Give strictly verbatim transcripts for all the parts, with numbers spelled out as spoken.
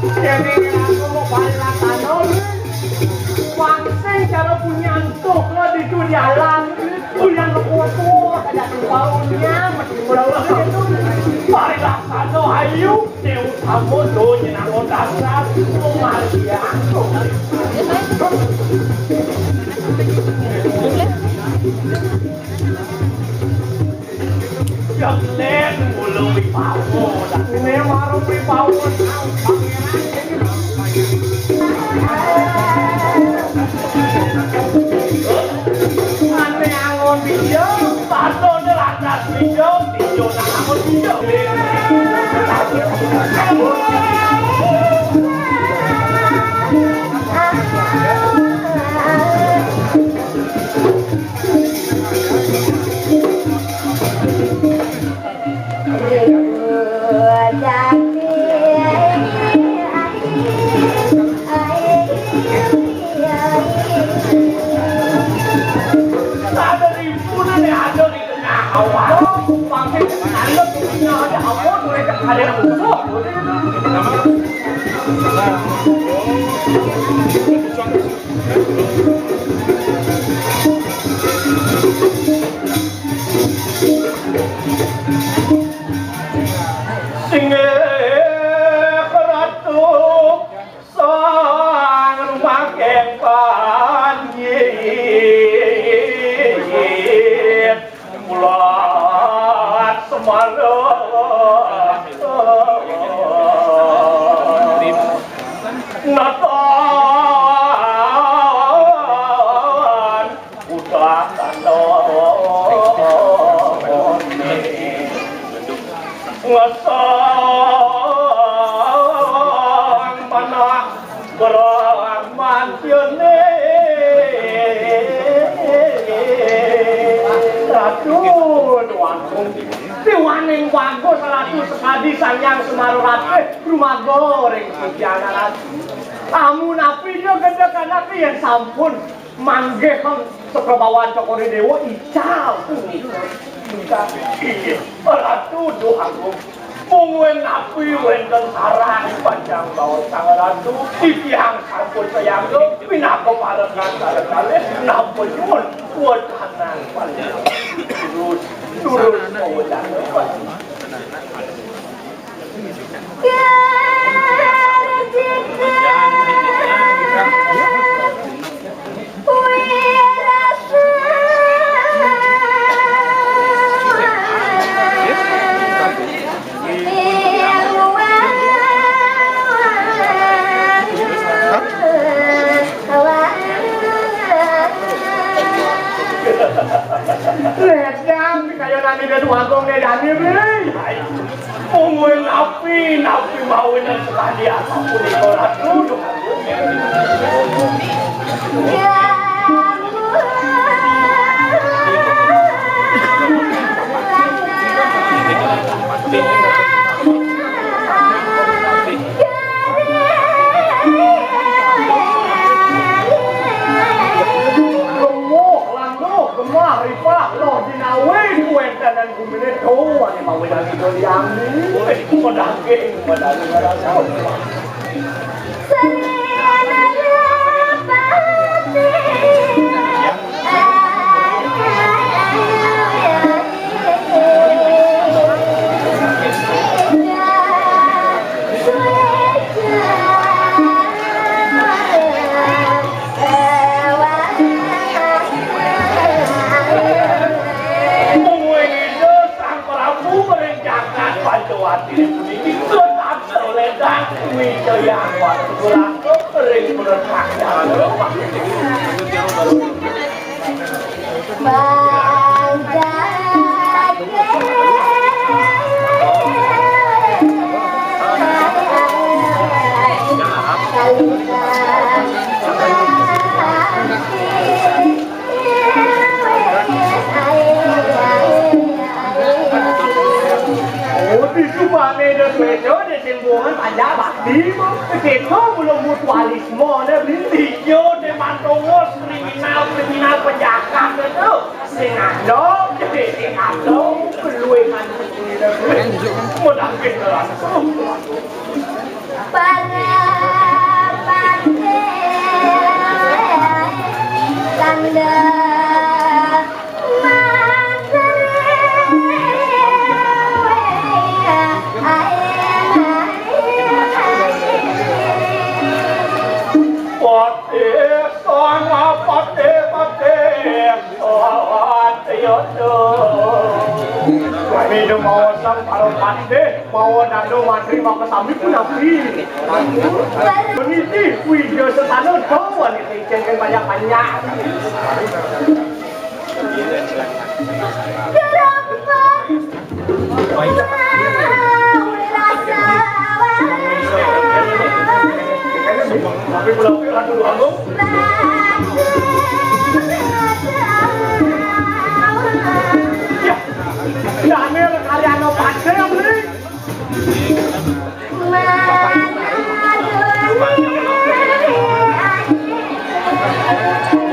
Dene aku mau balik laksana, wangsin cara punyan tuh, kalau ditu di alam, punyan lepopo, ada baunya, mesti bau itu. Balik laksana, ayo, dewa kamu tuh, nyenang dasar, mau margian. Jaglen mulu wibawa. Dene marang wibawa. Ane angon dia, padone lantas dia, dia nak angon dia. Ada rimpunan yang ada di tengah awan. Pakai alat punya ada apa, mereka ada yang musuh. Inggih Ratu sang rumaking panjit, kula semara. Natan udah kandhane ngesang manah gerang manjene. Ratu Déwagung, déwaning bagus Ratu sekadi Sang Hyang Semara Ratih rumaga ring Suciana Ratu. Amunapi gendhek anak yen sampun manggih Seprabawan Cokor Dewa ical punika. Inggih, Ratu Déwagung. Mungguing napi wénten sarang panjang baos Sang Ratu, titiang sampun sayangga pinaka parengan kalih kalih, nampun nyuwun wedangan panjang. Terus, terus wedangan panjang. Ledang, kaya nang Ida Déwagung né dadi, Bli. Mungguing napi, napi mawinan sekadi asapunika Ratu. Remuh, landuh, gemah, ripah, loh, jinawi, kuwéntenan guminé, to, ané mawinan ida Hyang. Wis, medangké, medangké rasa. Mungguing Ida Sang Prabu ring jagat Pancawati puniki, tansah ledang wijayangan ring Oh, di jumane de sedo de sembungan aja bakti. Kita belum mutualisme de beli. Iya, de mantongos kriminal, kriminal penjahat itu. Sing ado, sing ado, keluwe kan. Modal kita. Para Ida mawa sang para patih, mawa dado mantri makasami punapi. Meniti wija sesana dawa niti icen banyak-banyak. Dane kali anu padha, Bli.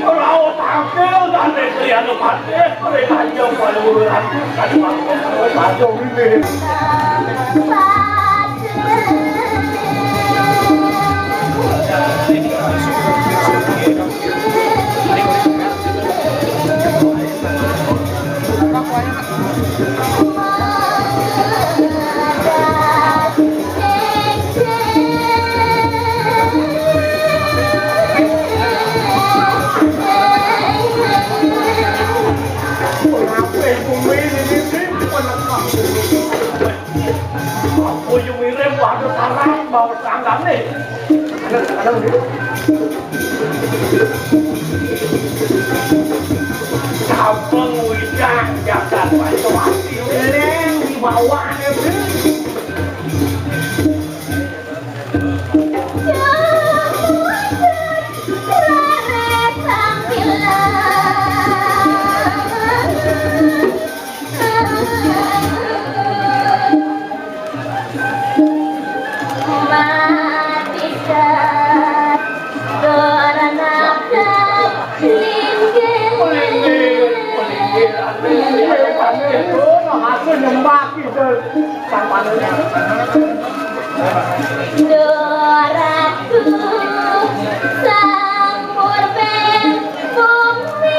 Ora tampil dane kali anu padha, ora aja paluran. Aduh, aduh, ini. Aku yo mirip, waduh, sarang bau tanggane. Kadang-kadang gitu. Kampung Widang, jagat Banyuwangi, leng di bawah, ya, Bro. Doraku sang purben bumi.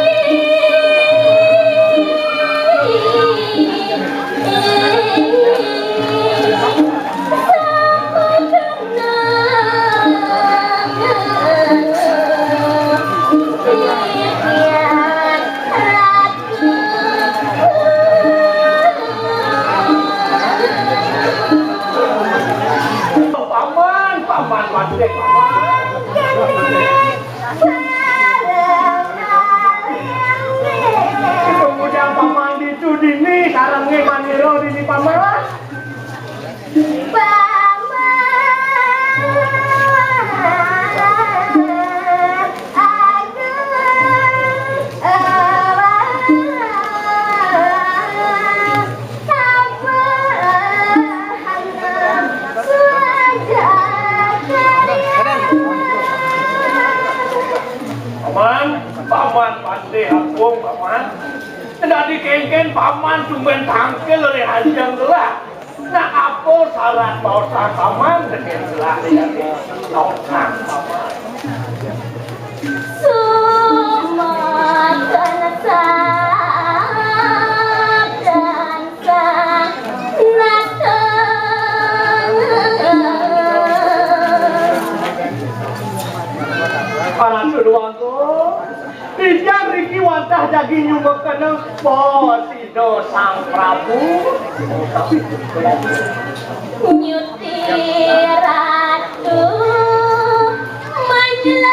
Paman, paman, paman, paman. Pemuda paman ditu dini, sareng manira dini paman. Paman, paman, Patih Agung, paman. Dadi kengken paman tumben tangkil ring ajeng gelah. Nah, apa sarat paosan paman dadi gelah dadi tongkang paman? Sumaken sadan sang nateng. Para Sudwangko, titiang riki wantah jagi nyumekena pasida Sang Prabu. Nyuti Ratu Manjladi.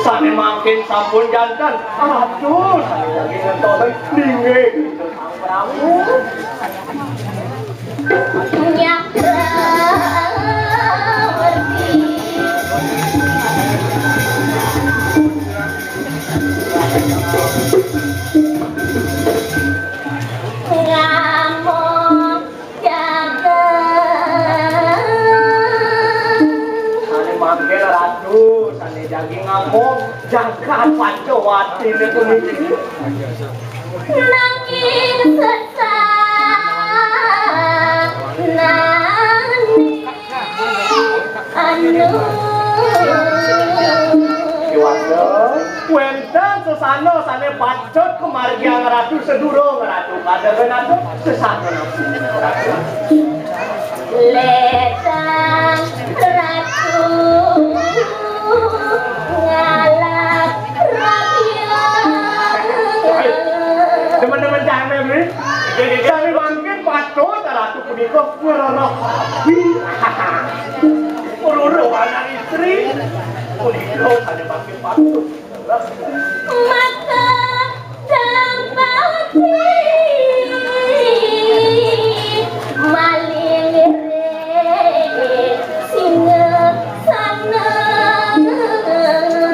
Sane mangkin sampun janten. Aduh, sane jagi ngentosen linggih Sang Prabu. Nyakrawarti. Ngamuk jagat. Sane mangkin ratu, sane jagi ngamuk jagat Pancawati puniki. Nanging sesanane anu. Wenten sesana sane patut kamargiang Ratu, sedurung Ratu pada genah sesana Ratu. Ledang Ratu ngalap rabiang. Ratu punika ngrereh babi. Ngrereh anak istri. Punika sané mangke patut. Maka dampati maling ngiring singasana.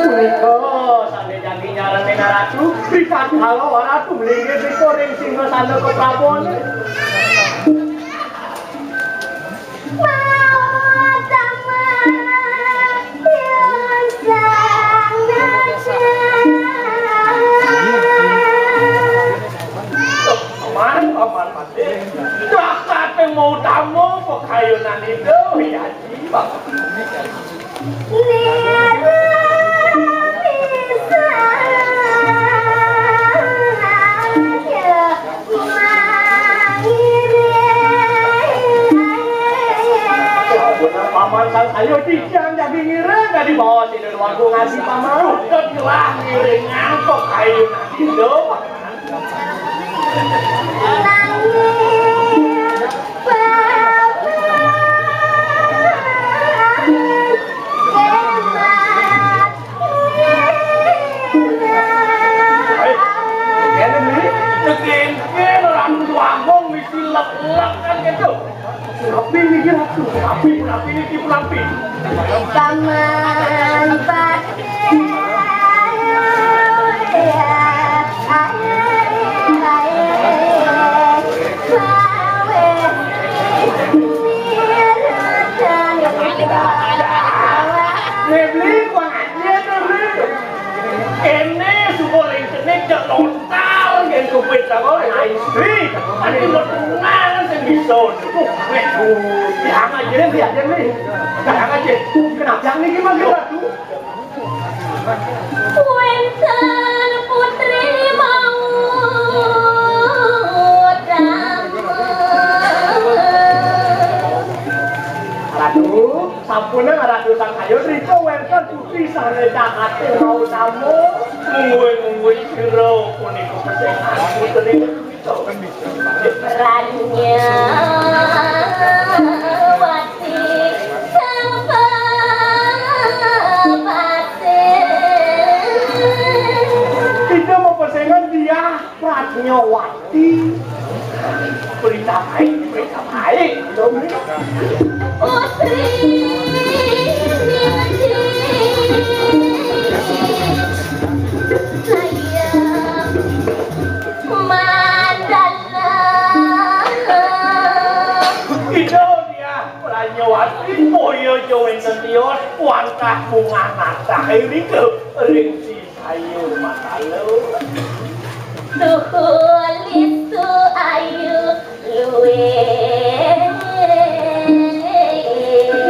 Punika sané jagi nyarengin Ratu, rikala Ratu mlinggih ring singasana kaprabon. Paman, paman, paman. Dah kate mau tamu, pakayunan itu, ya, Bapak. Paman, sang ayo titiang jagi ngiring, tadi bawa sini luar ngaji, Paman. Udah telah ngiring ngangkok kayu nanti, Paman. Hei, kene, Bli. Tekengken orang tua agung mesti lek-lek kan gitu. Rapi niki, Ratu. Rapi, rapi niki, rapi. Paman Patih. Bli, kuang aja tuh, Bli. Kene suka ring kene cek lontar, yang kupit sama, nah, istri. Nanti mau tenang, saya bisa. Tuh, weh, tuh. Yang aja, Bli, aja, Bli. Yang aja. Kenapa yang ini gimana, Ratu? Wénten putri mau damel. Ratu, sampun Ratu sang ayo rika wénten putri sané dahaté mau damel. Mungguing-mungguing sira punika pesengan putri. Pranyawati sapa pasih. Kita mau pesengan dia Pranyawati. Berita baik, berita baik. Putri Nirji. Saya Mandala. Ida Diah Pranyawati, boya ja wénten tios, wantah bungah natah irika ring si Ayu Mandala. Tuhul istu ayu luwih.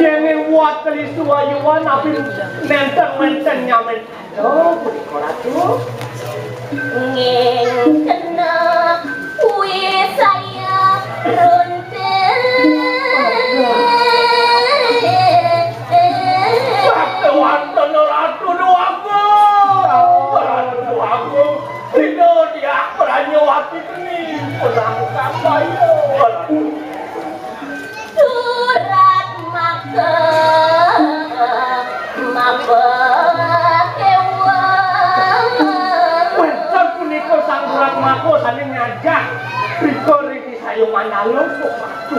Yéning wénten istu ayuan, napi nénten wénten nyamin. Oh, punika Ratu. Nging kena kuwi saya runting. Wonten Ratu Déwagung. Ratu Déwagung. Ida Diah Pranyawati keni penangkan saya. Surat maka, maka kéweh. Wénten punika sang surat maka sané ngajak rika ring si Ayu Mandala kok Ratu.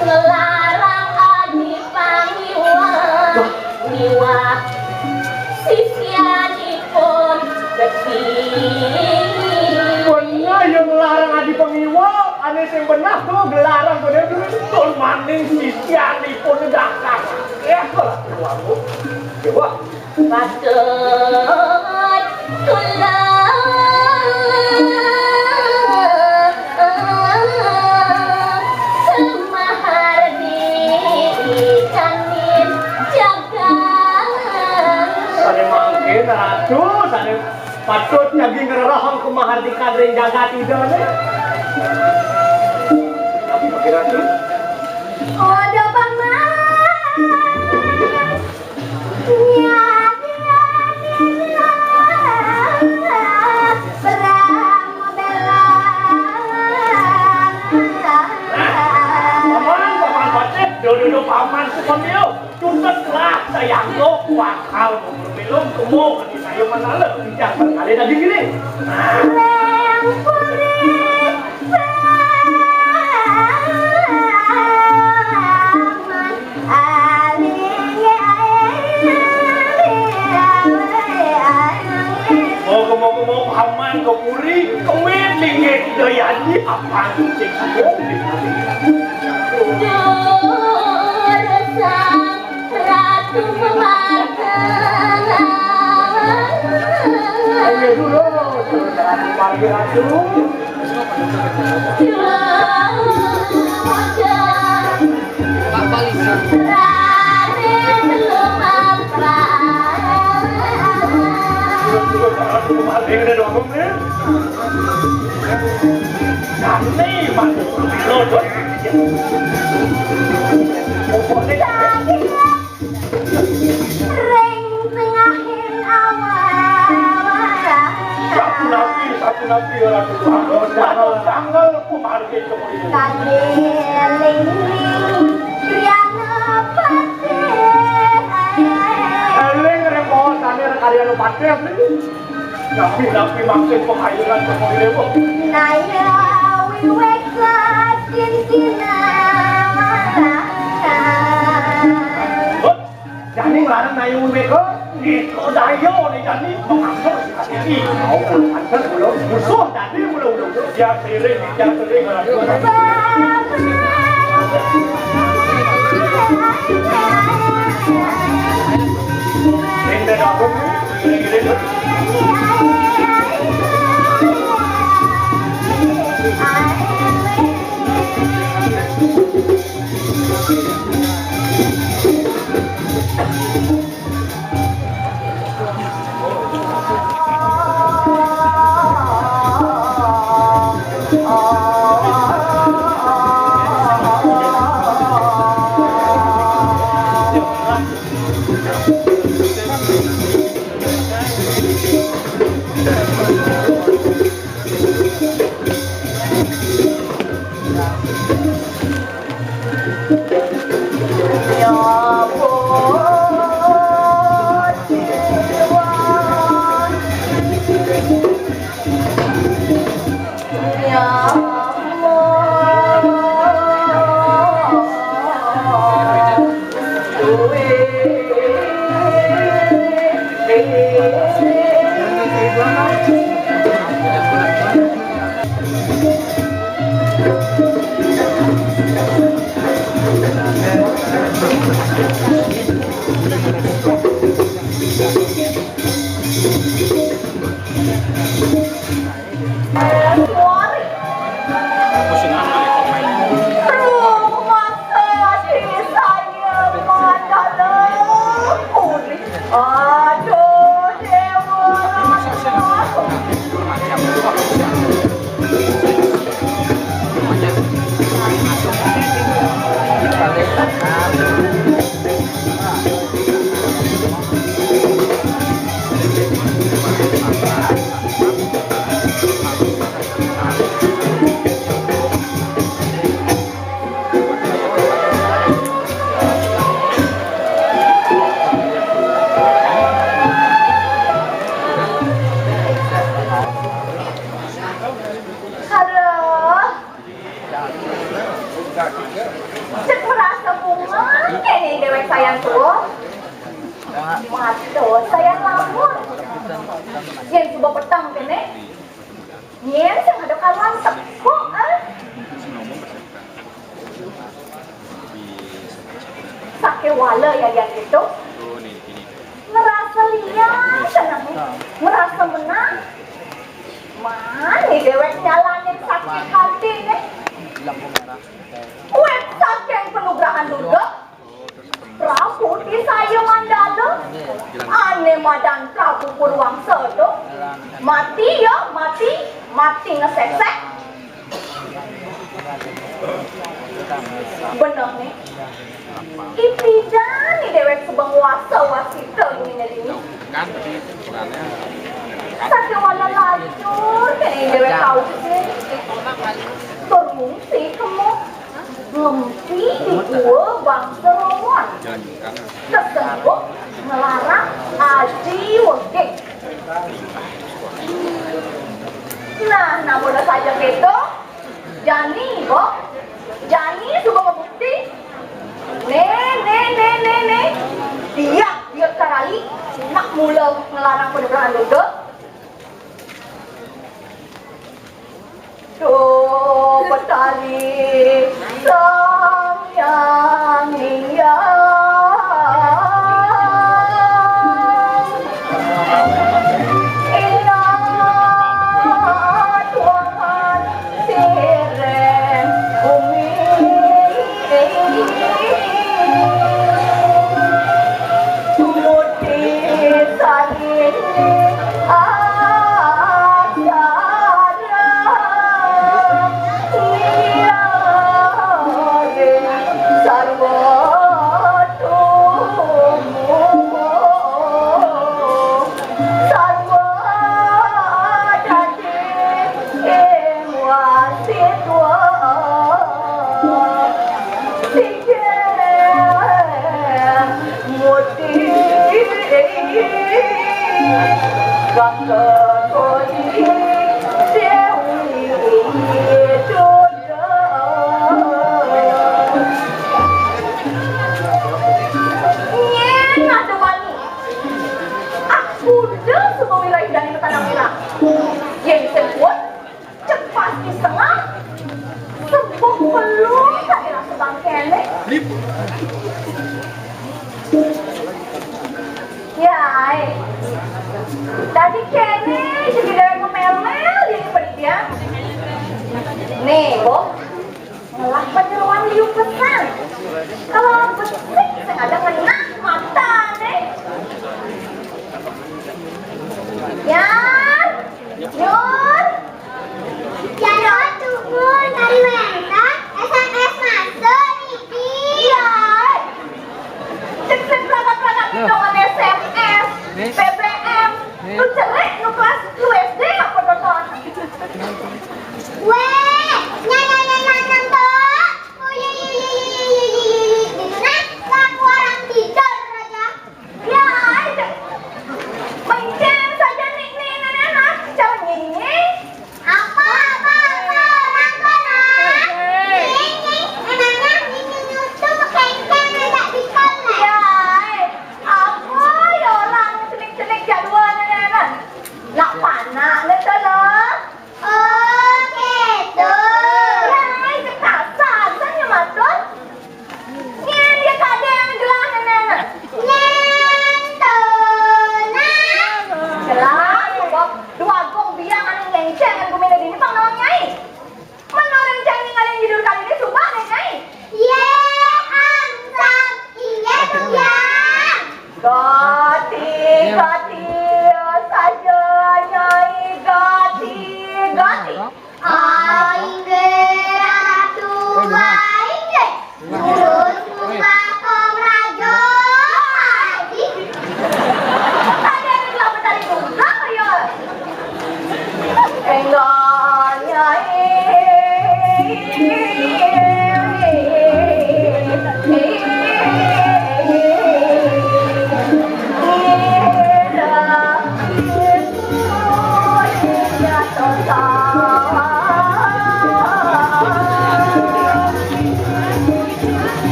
Nglarang adi pangiwa, miwah sisyanipun Resi. Bener ya nglarang adi pangiwa, ané sing benah to nglarang to. Tur maning sisyanipun dakar. Ya, waduh. Dewa. Patut kula semahardi kanin jagat. Sané mangkin, Ratu, sané patut nyagi ngrerehang kemahardikan ring jagat Ida né. Tapi pikiran, Ratu. Ada paman. Nyadi, nyadi, nyadi, perang belang. Aman, Sukondeo, tuntas lah sayang lo bakal belum kemo, nanti saya mana lo, jangan kali lagi gini. Mau kemo-kemo paman ke puri, kemit linggih daya di apa sing sambung di puri. Duh, sang Ratu Marga. Ayo dulu, Ratu Marga, Ratu. Duh, Pak Wali. Ratu Marga. Ratu Marga, ini dong, nih. Nanti, Pak. Lo, tuh. Ring tengahing awan. Satu napi, satu napi, ora kuat. Tanggal, tanggal, kumargi kemudian. Kadiling-ling Griana Patih. Eling ring bawah sane Karya Patih. Napi-napi maksud pengayunan Semua Dewa. Naya wiweka cintina. Hut, jani nglarang naya wiweka? Nika daya ne jani mengatur hati. Mau mengatur belum? Musuh tadi belum, belum. Ya, sering, ya, sering. Sing dek aku, sering, sering. Aduh, Dewa. Aduh. Cek merasa bunga kene dewek sayang tua. Mato sayang lamun. Yen suba peteng kene. Yen sing ada karuan teko, eh. Sakewala ya, ya gitu. Ngerasa liya seneng, ngerasa menang. Mani dewek nyalanin sakit hati nih. Wet saking penugrahan Durga, Prabu Tisaya Mandala, ane madan Prabu Purwangsa to. Mati ya, mati, mati ngesesek. Bener nih. Ipidan ni dewek sebeng wasa wasita dunia ini. Sakewala lacur ni dewek tau sih. Tur ngungsi kemo. Ngempi di gua bangsa Tersebut ngelarang aji wegik. Nah, namun saja gitu, jani, Bo. Jani suba ngebukti. Nih, nih, nih, nih, nih. Dia, dia karali, nak mula ngelarang penyeberangan dodo. Duh, Betari Sang Hyang Wiyang. Ingat Tuhan sireng bumi. Muti saring aksara. Sarwa tumu, sarwa dadi ing wasitwa. Sing muti bangga kodi Dewi Duda. Nyén ada wani, aku udah semua wilayah dan itu tanah merah. Yang disebut cepat di setengah, sepuh pelung tak dirasa bangkene. Ya, ai. Tadi kene jadi dari ngemel-mel di pendidikan. Nih, Bu. Ngelah penyeruan liu pesan. Kalau orang besik, sengaja ngenah mata, nih. Ya, Yur. Jangan tunggu dari wénten S M S masuk, Niki. Iya. Cek-cek perangkat-perangkat itu dengan S M S, B B M. Lu cerék, lu kelas, lu S D apa nonton? Wéh, nyanyi nyanyi nonton. Uyuy, uyuy, uyuy, uyuy, uyuy, uyuy, di sana, laku orang tidur aja. Ya, aja. Main game saja nih, nih, nih, nih, nah, jangan nyanyi. Apa, apa, apa, orang tua, nah? Nyanyi, emangnya nyanyi itu kengkeng ada di sekolah? Ya, eh, apa ya orang cenik-cenik jadwalnya, nih, nah? Nak panah, nih, salah. Oh, gitu. Ya, aja kasar, saya matur. Nyén ya kadéng gelah nénénan. Nyén tuna. Gelah, suba dua gong biang anu nyéncéng ngan guminé dini pang nawang nyai. Men orang cang ningalin judul kali ini suba né nyai. Yé, angsam. Inggih, Tubiang. Gati, gati, saja nyai gati, gati. Inggih, Ratu, inggih. Terus muka pemraja. Tadi ada kelapa tadi juga, ya. Enggak, Nyai.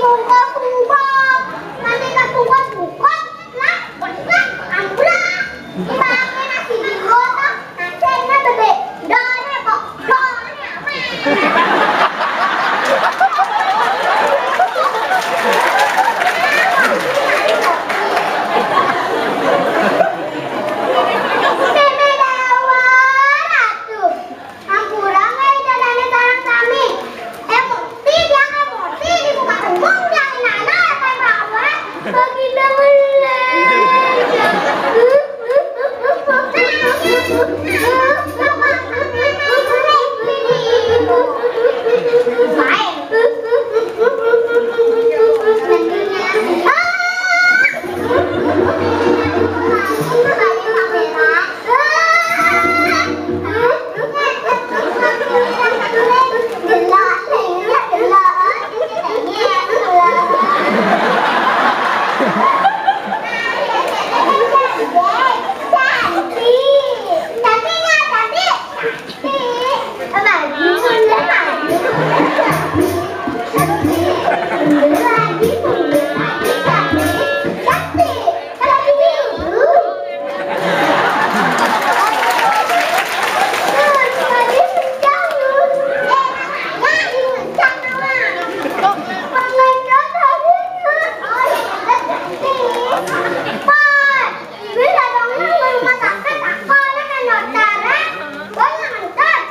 Bungkuk-bungkuk, nanti kan bungkuk-bungkuk, lah, lah, ambruk. Pakai nasi dulu tuh, nasinya bebek, doanya kok, doanya apa? Meme Dawa Ratu. Ampura nggak itu dane sareng sami. Emosi dia emosi di muka umum dia inana apa yang bawa. Bagi dia melek. Baik. Bisa dong, nang rumah sakit, aku anak yang notara, gua nggak ngentot.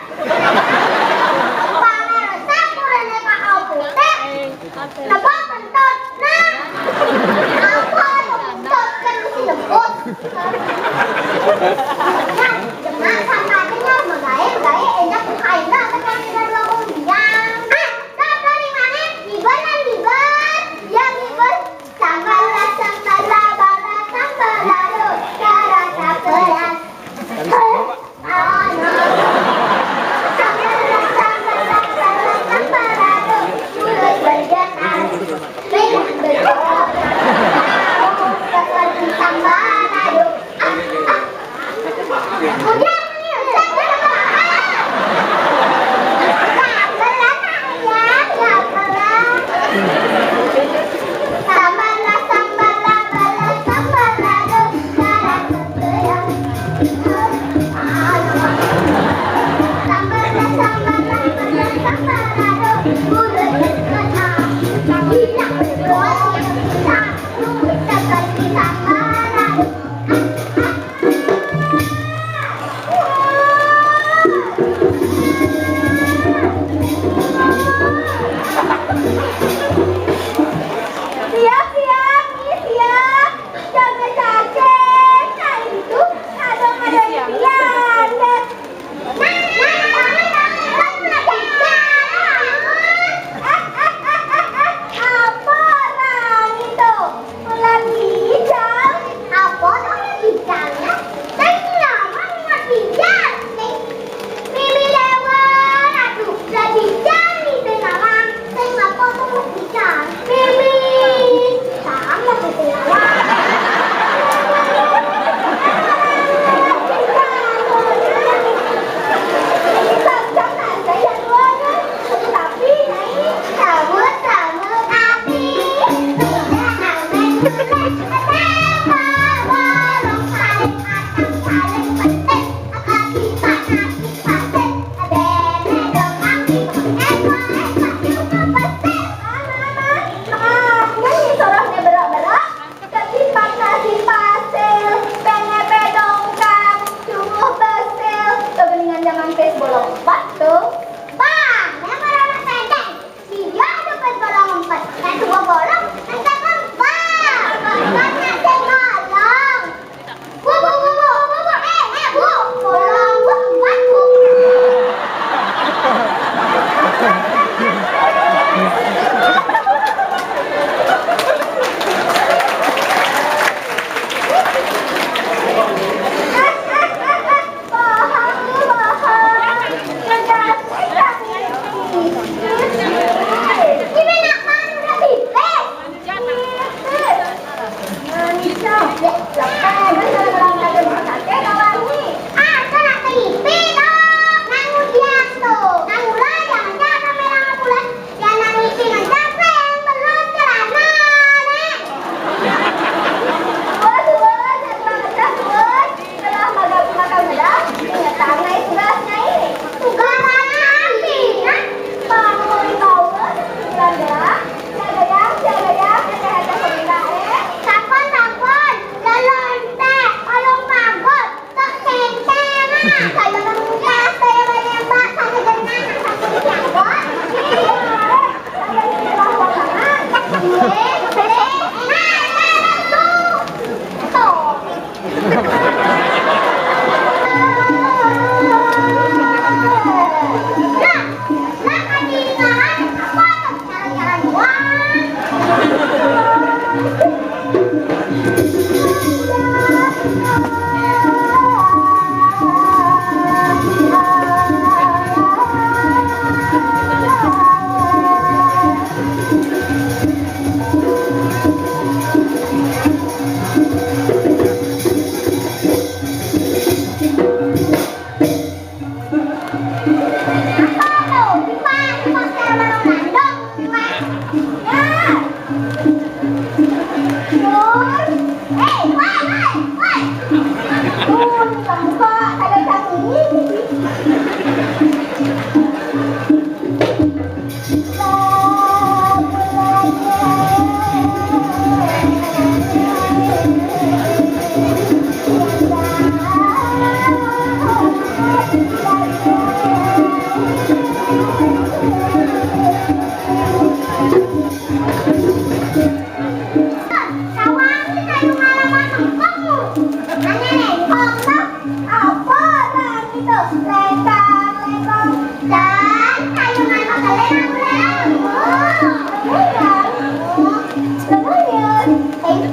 Pamer resep, udah naik kakao putih, nebak kentut, nah. Apa tuh kentut, kan mesti nebus. Nah, cuma sama aja, nah, magae, magae, enggak bukain, nah, tekan dengan lo biang. Ah, tak dari mana? Di mana, di mana? Ya, di mana? Sambala, sambala, bala, sambala, ro, cara tak beras. Siap, siap, nih, siap. Jaga cacing, nah itu, ada, ada, iya, ada. Apa, Apa itu? Lengkong, lengkong. Dan kayu manis kalian aku lengkong. Lumayan. Eh.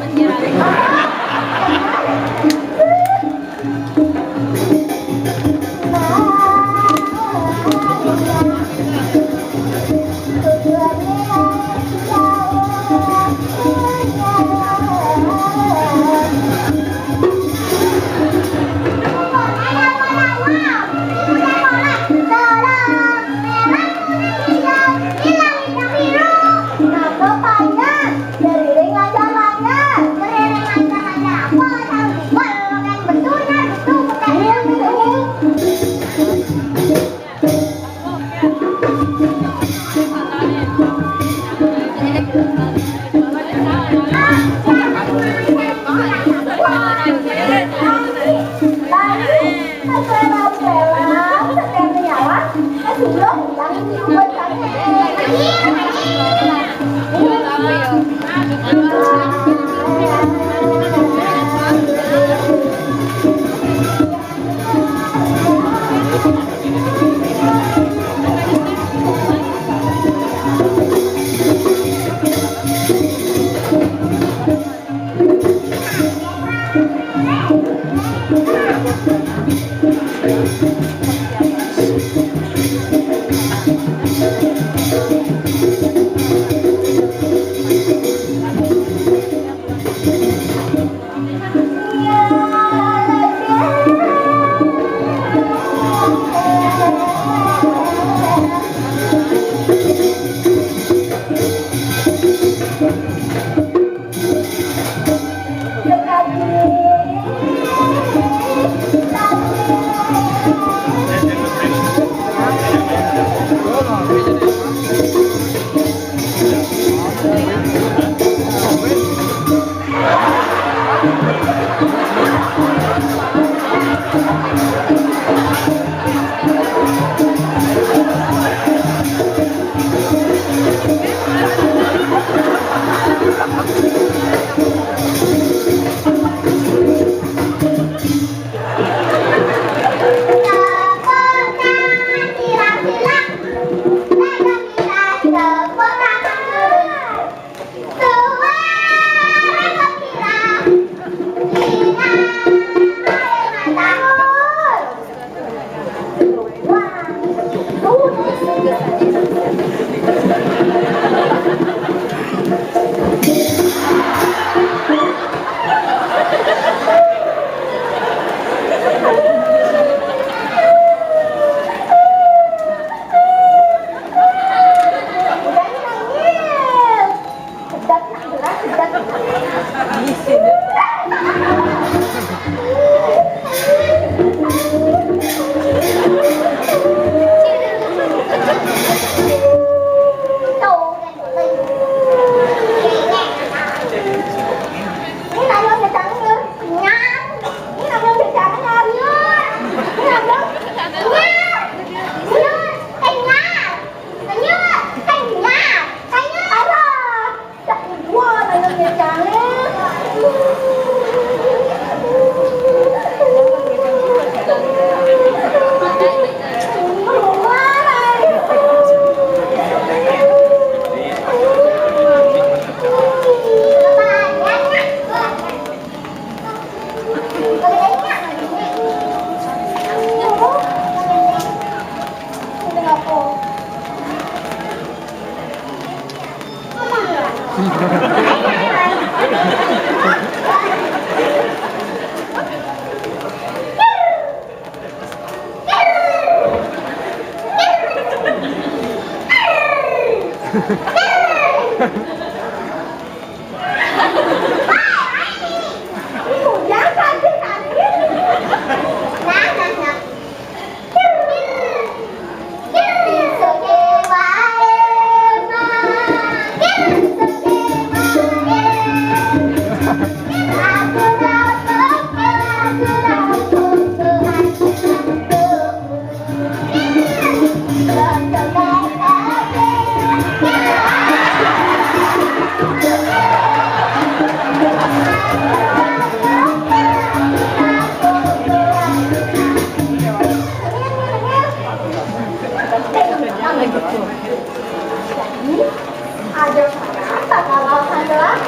Ada syarat bakal alasan doang.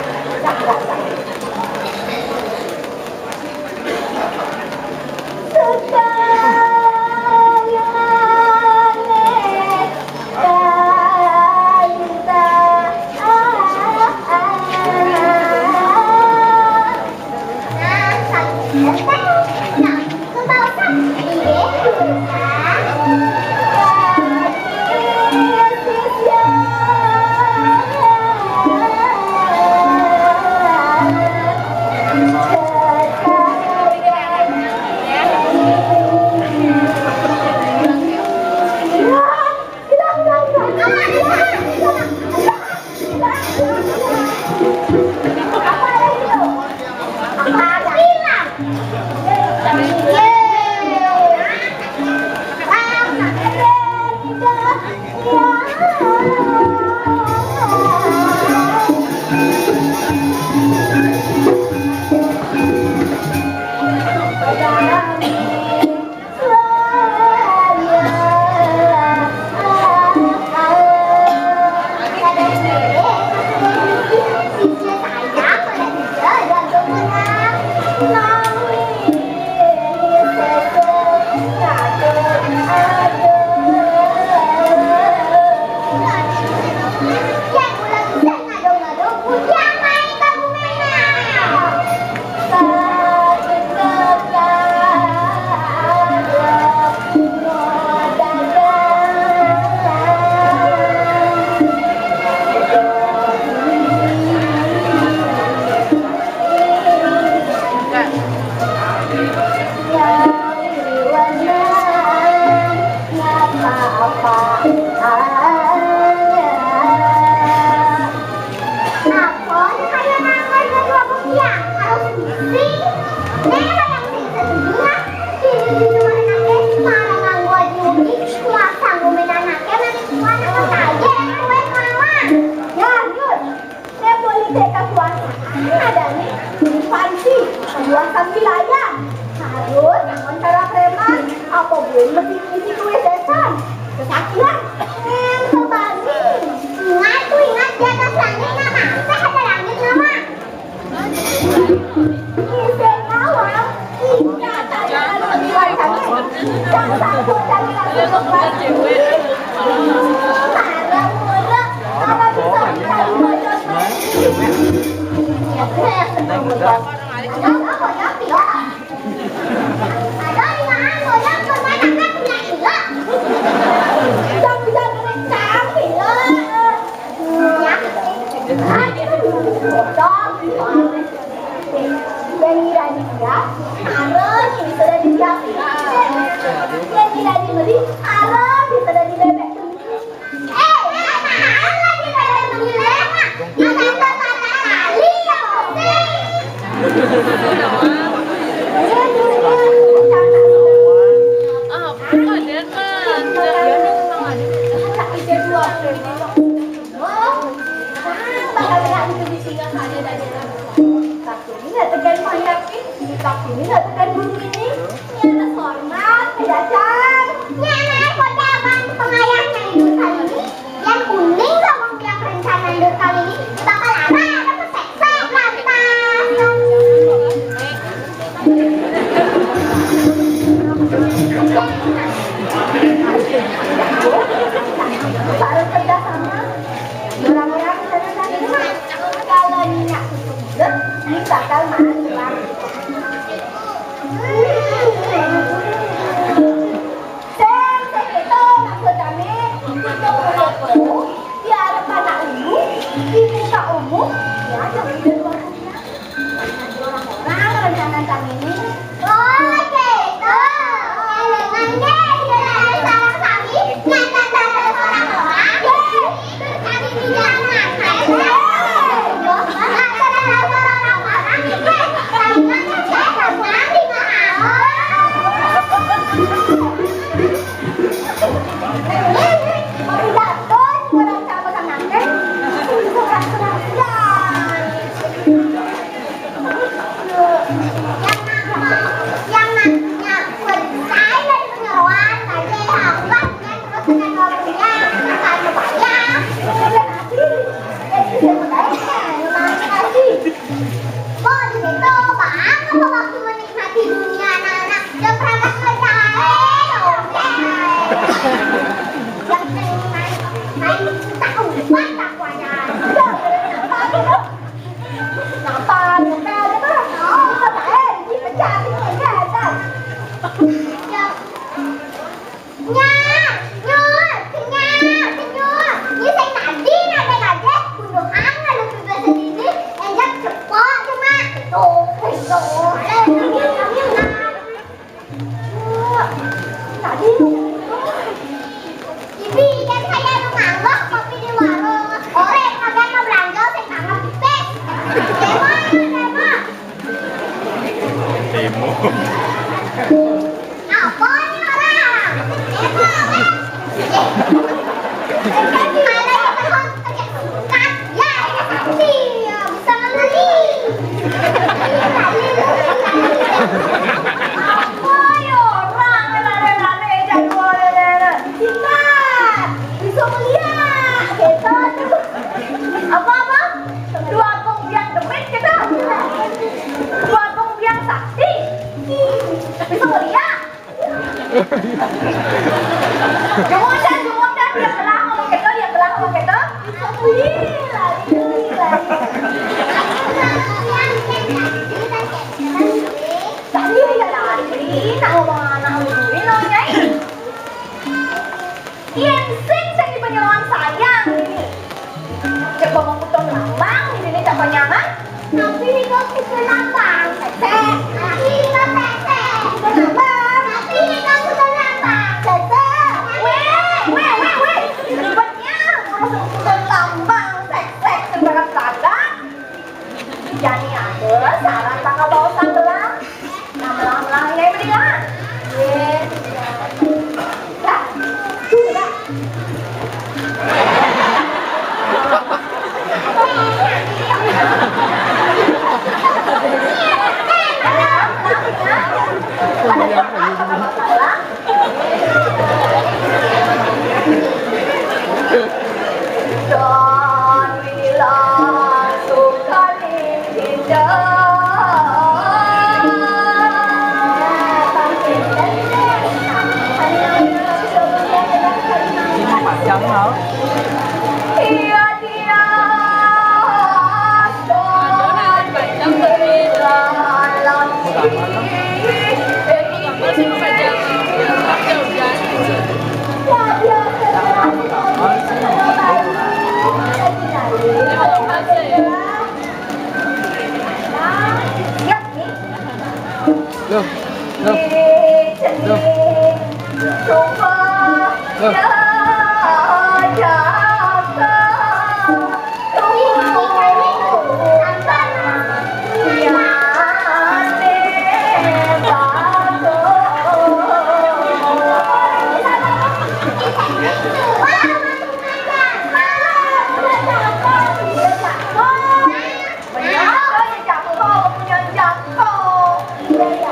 Apa kaya nangis dua rupiah? Harus bisi. Nek, ada yang bisa setuju, nah? Ini di rumah anaknya, para nganggo aja unik, kuasa ngomen anaknya, nanti semua anak kaya, yang kue mama. Ya, Yud. Nek politik kekuasaan adanya di pansi, penguasaan wilayah. Harus nonton cara preman, apa boleh lebih tinggi kue setan. Kesakitan, yang terbagi. Ingat tuh, ingat di atas langit nama. Saya ada langit nama. Isi awal, ingat ada anu di wacana. Yang satu dari langit lepas. Marah murah, kalau bisa mencari bocor. Yang benar, yang benar. Yang apa ya, tidak? Ada lima anu, yang pertama kan punya ilah. Yang bisa mencari ilah. Ya. Yang tidak dia, harus ini sudah disiapin. Yang tidak dibeli, harus ini sudah dibebek. Eh, apaan lagi pada menilai, Mak? Kata-kata kali ya, Opi. Apa, Den, Mak? Ini nggak tekan mayat, ini tak ini nggak tekan bumi ini. Ini anak hormat, kedacan. Ini anak kota abang pengayahnya hidup kali ini. Yang kuning ngomong yang rencana hidup kali ini bakal apa? Ada pesek-sek lantas. Harus kerja sama. Orang-orang sana tadi mah. Bakal maan pulang. Sing, sing itu maksud kami, itu itu, di hadapan Nak Ulu, di muka umum, ya, jangan di luar dunia. Orang-orang rencana kami ini. Oh, gitu. Elegan deh, sudah ada sarang kami, nyata tak ada orang-orang. Yeay. Kok gitu, Bang? Apa waktu menikmati dunia anak-anak? Ya, perangkat selesai. Oke. Yang penting main, main tak umpat aku aja. Udah, udah, kenapa gitu? Kenapa? Kenapa gitu? Oh, eh, dipecat, dipecat. Ya. Nyar, nyur, kenyar, kenyur. Ini saya tadi nadé-nadé, gunungan lalu bebas sendiri, enjak cepok cuma. Tuh, tuh, eh, tadi. Ibi, ikan saya lu ngambek, kopi di warung. Ore, kagak mau belanja, saya kangen pipis. Demo, demo. Demo. Apa nih orang? Demo, apa? Eh, kan malah yang telepon pakai surat. Ya, ya, saksi. Ya, bisa ngebeli. Apa ya orang? Rame-rame, jadwal, rame-rame. Sikat. Bisa melihat. Hebat. Apa, apa? Dua kong biang demit kita. Dua kong biang sakti. Bisa melihat. Jumong dah, jumong dah, dia telah ngomong gitu, dia telah ngomong gitu. Alhamdulillah, alhamdulillah. Tadi ya tadi, nak ngomong anak ini lo, Nyai. Yen sing sing dipanyeroan sayang ini. Cek bawa kutun lambang, di sini cak panyangan. Tapi nika kutun lambang, sesek. Tapi nika sesek. Kutun lambang. Tapi nika kutun lambang, sesek. Weh, weh, weh, weh. Ribetnya, ngurus kutun lambang, sesek, segala kata. Jani ada, saran bakal bawa sambelang. Sambelang-sambelang, ya, mendingan. Ye. Dah. Dah. Loh, loh, loh, loh. Bener, jangkau, punya jangkau. Iya, iya,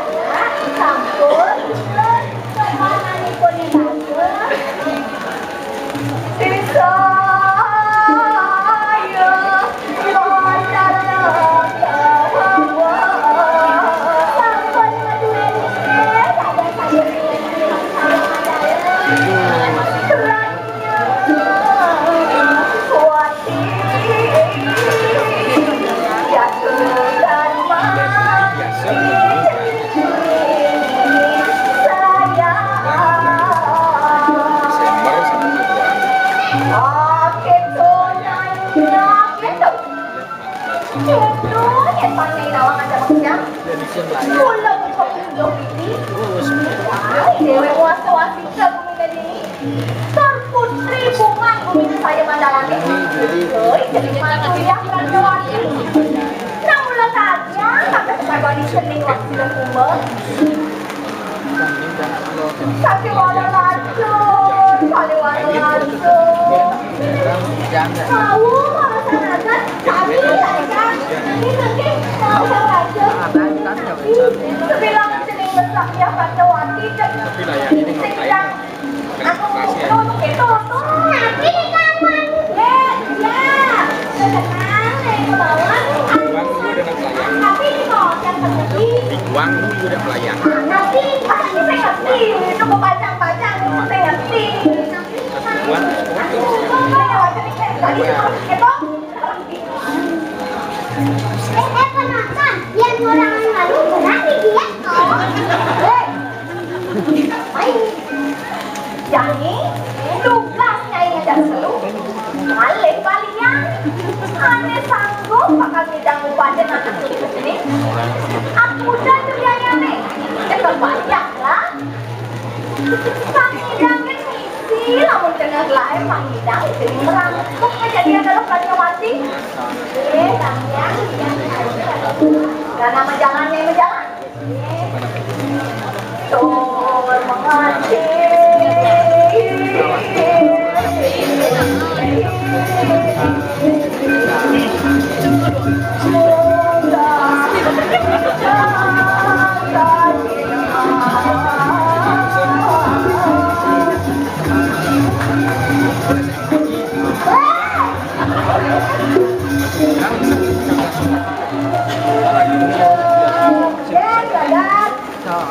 sampun. Terus, sopananipun ing dapur. Jodoh, nyén panyai nawang aja makejang. Kula buka pindoh pipi. Wah, déwék was-was. Tur putri bungan bumi saya mandalané. Hoi, jadi mantu ya Pratnyawati. Namula saja, maka sagon cening waktu dan umur. Sakéwala racun, sakéwala racun. Mau, alasan aja, kami aja. Ini penting, mau racun. Sebilang cening besar ya Pratnyawati, dan sing Aku untuk itu tuh. Tapi di kamar. Eh, ya. Tenang, saya ke bawah. Tapi di bawah yang penting. Uang lu udah pelayan. Nanti pasti saya ngerti. Itu kepanjang-panjang, itu saya ngerti. Uang. Tadi itu. Eh, eh, penonton, yang orang malu berani dia. Oh. Eh. Jani, tugas Nyai Hajar Selu, malih balian. Ané sanggup bakal ngidang upadi anak ini. Aku udah curiané. Kita banyak lah. Pangidangé misi, lamun kena lain pangidang, jadi merangkuk kejadian dalam Pratnyawati. Eh, sampean, karena menjalannya menjalan.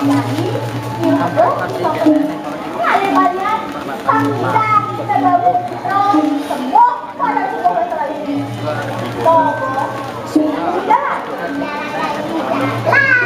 Jadi, ini apa? Ini ada banyak. Panggilan kita gabung. Semua pada semua masalah ini. Mau, mau. Tidak. Lah.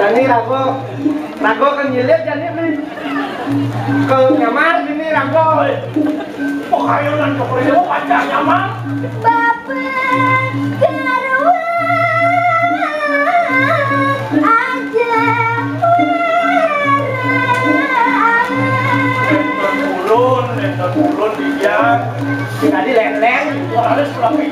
Jani rago, rago kan nyilit jani nih. Ke nyamar sini rago. Pokayunan ke Priyo pacar nyamar. Bapak Garwa aja. Turun, turun dia. Tadi leleng, harus lebih.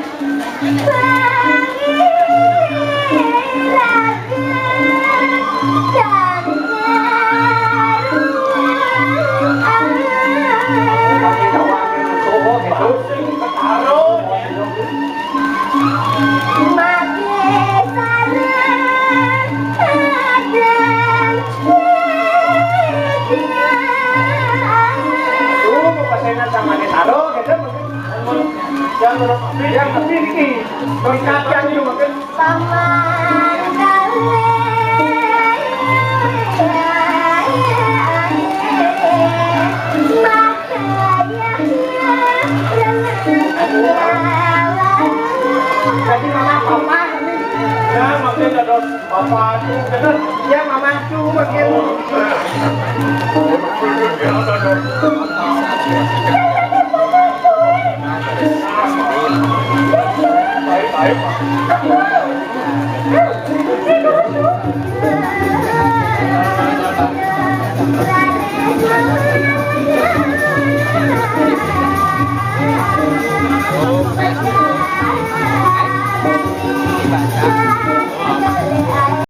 Tuh, mau pasengan sama Netaro, gitu. Yang lebih, yang lebih ini, lengkap yang itu, mungkin. Paman kalih makayahnya. Jadi mama papa ini. Ya, makin ada papa itu, benar. Ya, mama itu makin. Baik, baik.